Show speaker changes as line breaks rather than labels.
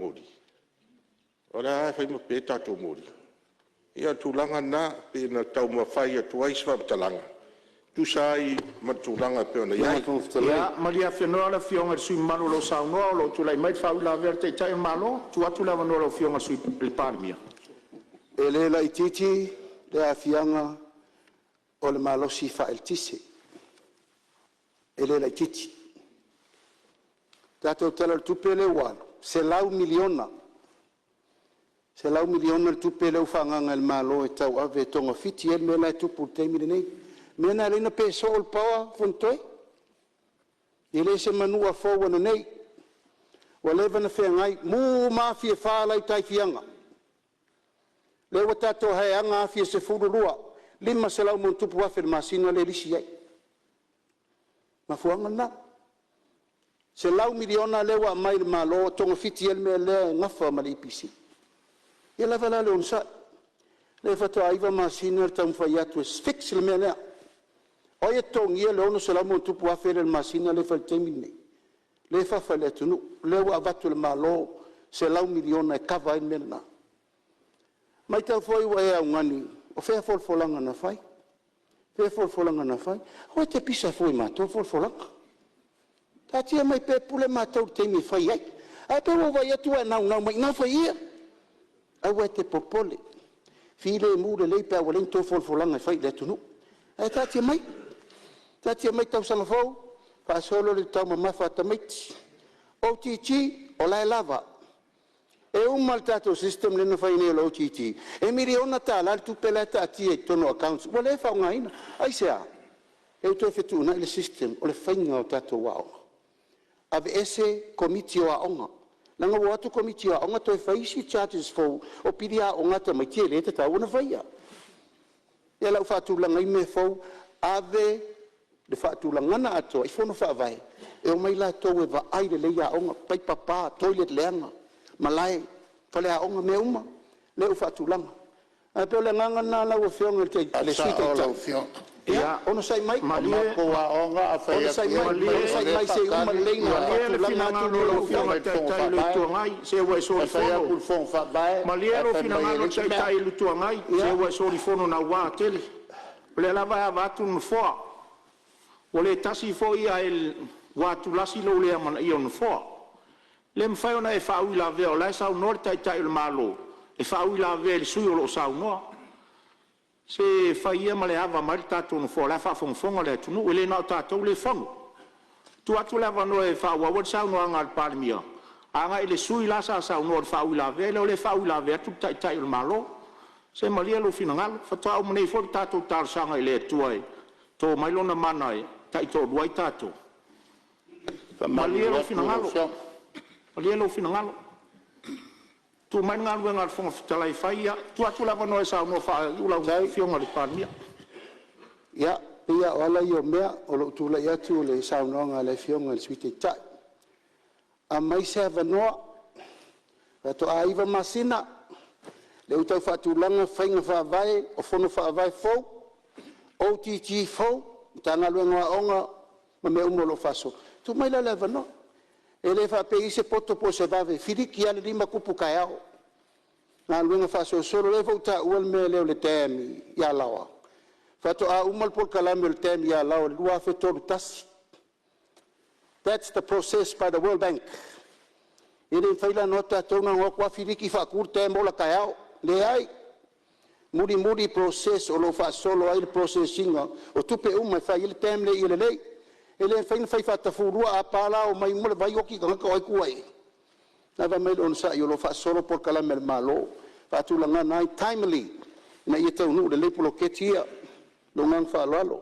moli? O lea lava e fai ma pe tatou moli. Ia o le tulaga lena e pei ona taumafai atu ai se faamatalaga e tusa ai ma le tulaga e pei ona i ai. Ia malie afenoa le Afioga i le sui usufono mamalu o lo o saunoa o lo o tulai mai le faauilavea a le Taitai o le Malo. Tuu atu le avanoa i lau Afioga i le Sui Palemia. E le laitiiti le aafiaga o le malosi faaeletise, e le laitiiti. O le tatou Tala o le Tupe lea ua alu, $100 miliona, $100 miliona le tupe lea ua faaagaaga e le Malo e tauave e togafiti ai le mea la e tupu i le taimi lenei. O le mea lena e ala ai ona pe soo le power Fonotoe, e le o se manua fou ananei, ua leva ona feagai, mu ma afi e fa la e i uta i Fiaga, lea ua tatou haeaga afi e 12, $500+ afe i le masina lea e lisi ai. O le mafuaaga lena. $100 miliona lea ua aumai i le Malo e togafiti ai le mea lea e nafa ma le EPC. Ia lava la le onosai, lea faatoa 9 masina le taumafai atu e fix le mea lea. O ai e totogia le $600+ afe lea i le masina lea e fai i le taimi lenei? Lea e fafa i le atunuu, lea ua avatu e le Malo $100 miliona e kava ai le mea lena. Matau foi ua e augani, o fea folafolaga na fai? Fea folafolaga na fai? Aua e te pisa fua i matou folafolaga. Taatia mai pea e pule matou i le taimi e fai ai. Ae pei ua ou vaai atu ua e naunau mai i ina fai ia. Aua e te popole, filemu lelei pe a ua leai ni tou folafolaga e fai i le atunuu. Ae taatia mai, taatia mai tausaga fou faasolo le taumamafa a tamaiti. OGG, o la e lava. E uma le tatou system lea na fai nei o le OGG, e $1 miliona le tupe la e taatia i totonu o accounts ua le faaaogaina. Aisea? Lea ua toe fetuunai le system o le faiga o tatou aoga, aveese Komiti o Aoga, leaga ua o atu Komiti o Aoga toe fai isi charges fou o pili aoga a tamaiti e le tatau ona faia. Ia o le a ou faatulaga ai mea fou, ave le faatulagana atoa i fono faavae e omai latou e vaai lelei aoga, paipa pa, toilet leaga, malae, faleaoga, mea uma lea ua faatulaga. Ae pei o le agaga lena lau Afioga i le Sui Taitai, ia onosai mai,
Malie
onosai mai se i uma lelei ona
malie le
faatulaga atu
finagalo
lea
o
o
lau
lau
Afioga
Afioga.
i le Taitai o le Itu Agai, se ua e solifono. Malie lou finagalo i le Taitai o le Itu Agai, se ua e solifono naua tele. O lea lava e ava atu le Nofoa, ua le tasi foi ae ua atulasi lou le amanaia o le Nofoa. E le mafai ona e faauilavea o la e saunoa le Taitai o le Malo e faauilavea i le sui usufono o lo o saunoa. Se fai ia ma le ava mai le tatou Nofoa o la e faafogafoga le atunuu, e le na o tatou lea e fono. Tuu atu le avanoa e faaauau ai le saunoaga a le Palemia agai le sui usufono la sa saunoa i le faauilavea, lea o lea e faauilavea atu le Taitai o le Malo. Se malie lou finagalo, faatoa uma nei foi le tatou talosaga i le Atua e to mai Lona mana e taitoalua ai tatou. Malie
Faamalulu
lou
atu lau
finagalo,
Afioga.
malie lou finagalo, tuu mai le galuega a le Fofoga Fetalai e fai. Ia, tuu atu le avanoa e saunoa faaiu lau Afioga i le Palemia.
Ia, pei lava o ala ia o mea, o lou tulai atu o le saunoaga a le Afioga i le Sui Taitai. Aumai se avanoa, faatoa 9 masina lea ua tau faatulaga faiga faavae o fono faavae fou, OGG fou, Matagaluega o Aoga ma mea uma o lo o faasolo. Tuu mai la le avanoa. E le faapea e i ai se poto po o se vave, e filiki lava le 5 tupu taeao, galuega faasolosolo. O lea foi ua taua le mea lea o le dam i Alaoa, faatoa uma le polokalame o le dam i Alaoa i le 2031. That's the process by the World Bank. E le mafai la ona o atu tatou na ona o atu lava filiki faatu le dam ola taeao. Leai, mulimuli process o lo o faasolo ai le process ina o tupe uma e fai ai le dam lea ia lelei. E le mafai ona fai faatafulua, a pa la omai uma le vai oti tagata o ai e tua i ai? Lava mai le onosai o lo o faasolo polokalame a le Malo e faatulaga ai timely ina ia taunuu lelei poloketi ia. Ma lou agaga faaaloalo.